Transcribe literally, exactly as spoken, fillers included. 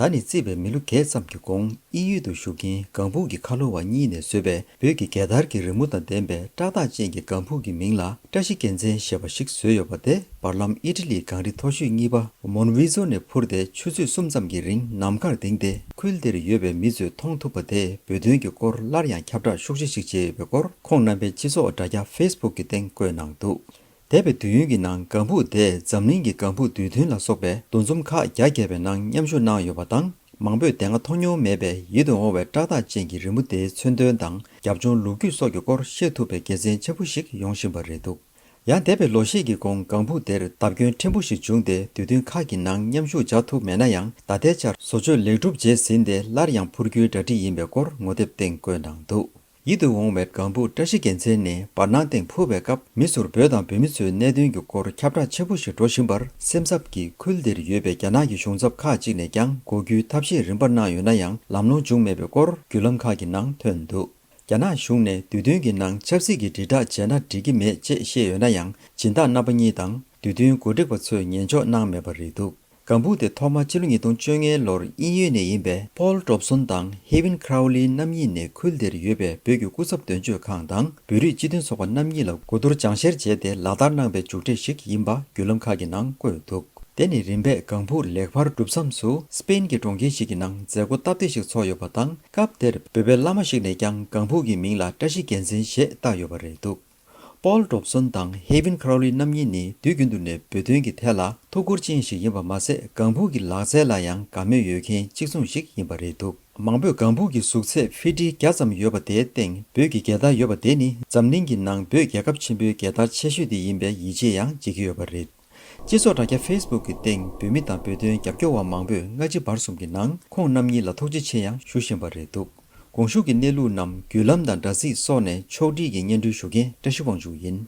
ད་ནས་བརྩིས་པའི་མི་ལོ་བརྒྱད་ཙམ་གྱི་གོང་དབྱིན་ཡུལ་དུ་བཞུགས་མཁན་ལྒང་ཕུག་གི་ཁ་ལོ་བ་གཉིས་ནས་བཟོས་པའི་བོད་ཀྱི་རྒྱལ་དར་གྱི་རི་མོ་དང་ལྡན་པའི་བཀྲག་མདངས་ཅན་གྱི་ལྒང་ཕུག་གི་མིང་ལ་བཀྲ་ཤིས་རྒྱལ་མཚན་ཞེས་པ་ཞིག་བཟོས་ཡོད་པ་དེ། བར་ལམ་ཨི་ཊ་ལིའི་གངས་རི་མཐོ་ཤོས་གཉིས་པ་མོན་ཝི་ཛོ་ནས་འཕུར་ཏེ་ཆུ་ཚོད་གསུམ་ཙམ་གྱི་རིང་ནམ་མཁར་ལྡིང་སྟེ། ཁུལ་དེར་ཡོད་པའི་མི་ཚོས་མཐོང་ཐུབ་པ་དེས་བོད་དོན་གྱི་སྐོར་སླར་ཡང་ཁྱབ་བསྒྲགས་ཤུགས་ཆེ་ཞིག་བྱས་ཡོད་པའི་སྐོར། ཁོང་རྣམ་པའི་སྤྱི་ཚོགས་དྲ་རྒྱ་ཕེ་སི་བུག་གི་སྟེང་བཀོད་གནང་འདུག་འདས་པའི་དུས་ཡུན་གྱི་ནང་ལྒང་ཕུག་དེས་འཛམ་གླིང་གི་ལྒང་ཕུག་དུས་སྟོན་ལ་སོགས་པའི་འདུ་འཛོམས་ཁག་བརྒྱ་བརྒལ་བའི་ནང་མཉམ་ཞུགས་གནང་ཡོད་པ་དང་། མང་པོས་དེ་སྔ་མཐོང་མྱོང་མེད་པའི་ཡིད་དུ་འོང་བའི་བཀྲག་མདངས་ཅན་གྱི་རི་མོ་དེའི་མཚོན་དོན་དང་། རྒྱབ་ལྗོངས་ལོ་རྒྱུས་སོགས་ཀྱི་སྐོར་ཤེས་ཐུབ་པའི་དགེ་མཚན་ཆེན་པོ་ཞིག་ཡོང་བཞིན་པ་རེད་འདུག་ཡང་འདས་པའི་ལོ་ཤས་ཀྱི་གོང་ལྒང་ཕུག་དེར་བརྡབ་སྐྱོན་ཕྲན་བུ་ཞིག་བྱུང་སྟེ། དུས་སྟོན་ཁག་གི་ནང་མཉམ་ཞུགས་བྱ་ཐུབ་མེད་ན་ཡང་། ད་ལྟའི་ཆར་བཟོ་བཅོས་ལེགས་གྲུབ་རྗེས་ཟིན་ཏེ། སླར་ཡང་འཕུར་རྒྱུའི་གྲ་སྒྲིག་ཡིན་པའི་སྐོར་ངོ་དེབ་སྟེང་བཀོད་གནང་འདུག་ཡིད་དུ་འོང་བའི་ལྒང་ཕུག་བཀྲ་ཤིས་རྒྱལ་མཚན་ནི་བར་སྣང་སྟེང་འཕུར་བའི་སྐབས། མི་ཚོར་བོད་དང་བོད་མི་ཚོའི་གནད་དོན་གྱི་སྐོར་ཁྱབ་བསྒྲགས་ཆེན་པོ་ཞིག་འགྲོ་བཞིན་པར། སེམས་འཚབ་ཀྱིས་ཁུལ་དེར་ཡོད་པའི་རྒྱ་ནག་གི་གཞུང་ཚབ་ཁག་ཅིག་ནས་ཀྱང་གོ་རྒྱུའི་ཐབས་ཤེས་རིམ་པར་གནང་ཡོད་ན་ཡང་། ལམ་ལྷོང་བྱུང་མེད་པའི་སྐོར་བརྒྱུད་ལམ་ཁག་གི་ནང་ཐོན་འདུག་རྒྱ་ནག་གཞུང་ནས་དུས་སྟོན་གྱི་ནང་ཆབ་སྲིད་ཀྱི་དྲིལ་བསྒྲགས་བྱས་ན་འགྲིག་གི་མེད་ཅེས་བཤད་ཡོད་ན་ཡང་། སྦྱིན་བདག་རྣམ་པ་གཉིས་དང་དུས་སྟོན་གོ་སྒྲིག་པ་ཚོས་ཉན་འཇོག་གནང་མེད་པ་རེད་འདུག་ལྒང་ཕུག་དེ་ཐོག་མར་ཕྱི་ལོ་ཉིས་སྟོང་བཅོ་ལྔ་ལོར་དབྱིན་ཡུལ་ནས་ཡིན་པའི་Paul Robeson དང་Haven Crowley རྣམ་གཉིས་ནས་ཁུལ་དེར་ཡོད་པའི་བོད་ཀྱི་སྐུ་ཚབ་དོན་གཅོད་ཁང་དང་བོད་རིགས་སྤྱི་མཐུན་ཚོགས་པ་རྣམ་གཉིས་ལ་གོ་བསྡུར་སྦྱང་བཤེར་བྱས་ཏེ། ལག་བསྟར་གནང་པའི་མཇུག་འབྲས་ཤིག་ཡིན་པ་བརྒྱུད་ལམ་ཁག་གི་ནང་བཀོད་འདུག་དེ་ནི་རིམ་པས་ལྒང་ཕུག་ལེགས་འཕར་གྲུབ་མཚམས་སུ། སི་པེན་གྱི་གྲོང་ཁྱེར་ཞིག་གི་ནང་མཛད་སྒོ་སྟབས་བདེ་ཞིག་ཚོགས་ཡོད་པ་དང་། སྐབས་དེར་བོད་པའི་བླ་མ་ཞིག་ནས་ཀྱང་ལྒང་ཕུག་གི་མིང་ལ་བཀྲ་ཤིས་རྒྱལ་མཚན་ཞེས་བཏགས་ཡོད་པ་རེད་འདུག Paul Robeson དང་Haven Crowley རྣམ་གཉིས་ནི་དུས་རྒྱུན་དུ་ནས་བོད་དོན་གྱི་ཐད་ལ་ཐུགས་ཁུར་ཅན་ཞིག་ཡིན་པ་མ་ཟད། ལྒང་ཕུག་གི་ལག་རྩལ་ལ་ཡང་དགའ་མོས་ཡོད་མཁན་གཅིག་མཚུངས་ཤིག་ཡིན་པ་རེད་འདུག་མང་པོས་ལྒང་ཕུག་གི་གཟུགས་ཚད་ཕི་ཊི་བརྒྱ་ཙམ་ཡོད་པ་དེའི་སྟེང་བོད་ཀྱི་རྒྱལ་དར་ཡོད་པ་དེ་ནི་འཛམ་གླིང་གི་ནང་བོད་རྒྱལ་ཁབ་ཆེན་པོའི་རྒྱལ་དར་ཆེ་ཤོས་དེ་ཡིན་པའི་ཡིད་ཆེས་ཡང་བྱེད་ཀྱི་ཡོད་པ་རེད། སྤྱི་ཚོགས་དྲ་རྒྱ་ཕེ་སི་བུག་གི་སྟེང་བོད་མི་དང་བོད་དོན་རྒྱབ་སྐྱོར་བ་མང་པོས་སྔ་ཕྱི་བར་གསུམ་གྱི་ནང་ཁོང་རྣམ་གཉིས་ལ་ཐུགས་རྗེ་ཆེ་ཡང་ཞུ་བཞིན་པ་རེད་འདུག་གོང་ཞུས་ཀྱི་གནས་ལུགས་རྣམས་བརྒྱུད་ལམ་དང་དྲ་ཚིགས་སོགས་ནས་ཕྱོགས་སྒྲིག་གིས་སྙན་སྒྲོན་ཞུ་མཁན་བཀྲ་ཤིས་དབང་ཕྱུག་ཡིན།